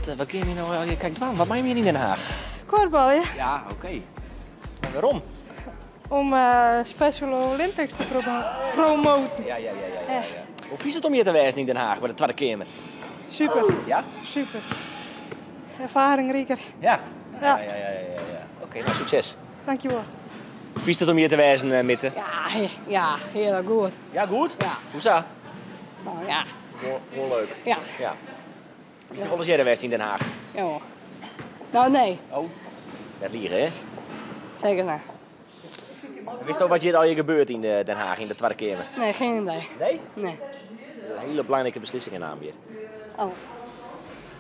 Wat, wat gean we no allegear krekt dwaan? Wat meie we hjir yn Den Haag? Kuorbalje. Ja, oké. En wêrom? Om Special Olympics te promoten. Ja. Hoe fynst it om hjir te wêzen yn Den Haag by de Twadde Keamer? Super. Ja? Super. Erfaringriker. Ja. Ja. Ja. Oké, no sukses. Dankjewol. Hoe fynst it om hjir te wêzen, Mitte? Ja, ja, hiel goed. Ja, goed? Ja. Hoesa? No ja. Gewoan leuk? Ja. Ja. Bist wolris earder west yn Den Haag? Ja. No, nee. Oh, net lige, hè? Seker net. Witsto wat hjir allegear gebeurt yn Den Haag, yn de Twadde Keamer? Nee, geen idee. Nee? Nee. Hiele belangrike beslissingen naam hjir. Oh,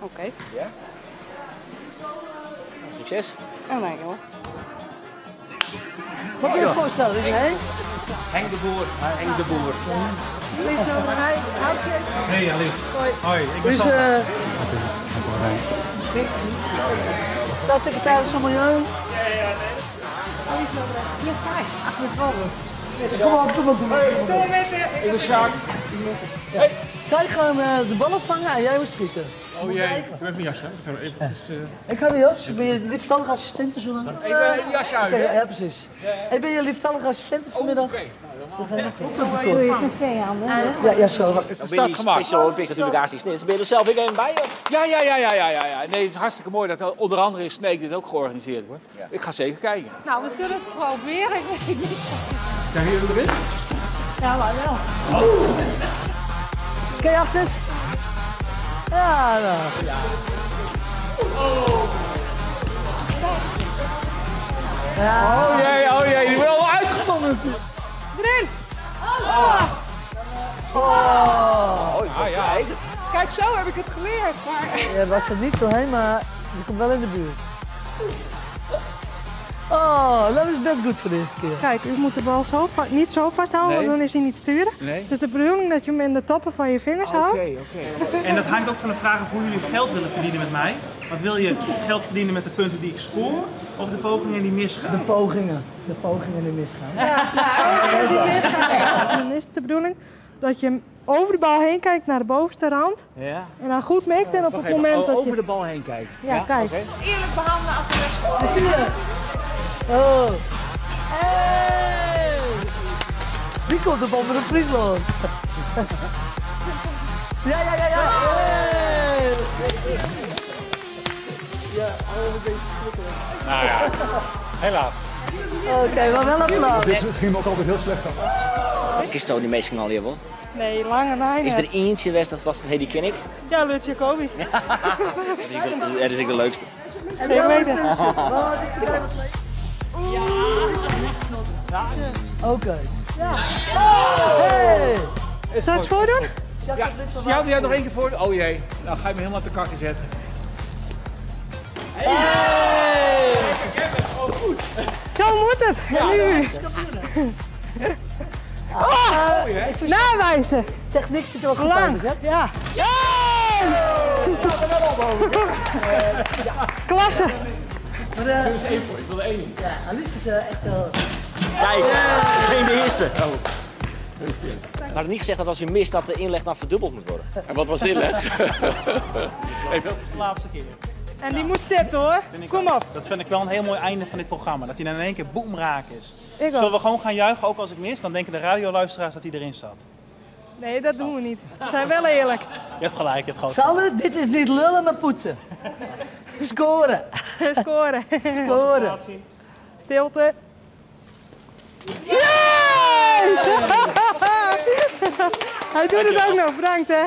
oké. Ja? Sukses. Ja, dankjewol. Wat kun je je voorstellen? Dit is Henk. Henk de Boer. Henk de Boer. Hey Alice. Hoi, ik ben Dit is Sander. Staatssecretaris van Milieu. Agnes Walrus. Kom op, kom op, kom op. Kom met Ik ben Sjaak. Zij gaan de bal opvangen en jij moet schieten. Oh jee, ik heb even mijn jasje uit. Ik ga eventjes, Ik ga de jas. Ik ben je lieftallige assistente zo lang. Even je jasje uit, Oké, hè? ja, precies. Ik ben je lieftallige assistente vanmiddag. Oké. Dan ga je nog even Doe je het met twee handen? hè? Ja, ja, zo. Wacht. Is de Dan ben start je gemaakt? Special Olympics natuurlijk hartstikke snits. Ben je er zelf ook even bij? Of? Ja. Nee, het is hartstikke mooi dat onder andere in Sneek dit ook georganiseerd wordt. Ik ga zeker kijken. Nou, we zullen het proberen. Ik weet niet. Krijgen jullie erin? Ja, maar wel. Oké, Agnes. Ja, nou. Oh jee, oh jee, die wordt al uitgezonden natuurlijk. Erin! Oh. Ah ja. Kijk, zo heb ik het geleerd. Maar... Je was er niet doorheen, maar je komt wel in de buurt. Oh, dat is best goed voor de eerste keer. Kijk, u moet de bal zo niet zo vasthouden, Nee. want dan is hij niet sturen. Nee. Het is de bedoeling dat je hem in de toppen van je vingers houdt. Oké, oké. En dat hangt ook van de vraag af hoe jullie geld willen verdienen met mij. Want wil je geld verdienen met de punten die ik score of de pogingen die misgaan? De pogingen. De pogingen die misgaan. Ja, die misgaan. Dan is het de bedoeling dat je hem over de bal heen kijkt naar de bovenste rand. Ja. En dan goed mikt en op het moment dat Over je... de bal heen kijken. Ja, kijk. oké. Eerlijk behandelen als de rest. Dat zie je. Oh. Hey. Die komt op onder de Friesland. Ja. Hey. Ja, oh, een beetje schrikkelijk. Nou ja, helaas. Oké, maar wel applaus. Dit ging me ook altijd heel slecht af. Kist die meesten al hier wel? Nee, lange nee. Is er eentje geweest dat dat hey, die ken ik? Ja, Lutz Jacobi. Dat is ik de leukste. Zeker weten. Oké. Hey. Zal ik het voordoen? Ja, jou doe jij nog één keer voor? Oh jee, nou ga je me helemaal te kakken zetten. Hey! Jij bent gewoon goed. Zo moet het. En nu. Oh, Mooi, hè? nawijzen. Techniek zit er wel goed Lang. uit, hè? Ja. Klasse. Maar, Doe eens één voor, ik wil er één in. ja, Alice is echt wel... Kijk, meteen de eerste. We hadden niet gezegd dat als je mist dat de inleg dan verdubbeld moet worden. En wat was de inleg? Even. De laatste keer. En die moet zitten hoor. Vind ik Kom ook. op. Dat vind ik wel een heel mooi einde van dit programma. Dat hij dan in één keer boem raak is. Ik ook. Zullen we gewoon gaan juichen, ook als ik mis? Dan denken de radioluisteraars dat hij erin zat. Nee, dat doen we niet. We zijn wel eerlijk. Je hebt gelijk, je hebt groot Sander, dit is niet lullen, maar poetsen. Scoren. Scoren. Scoren. Stilte. Yay! Hij doet het ook nog. Bedankt hè.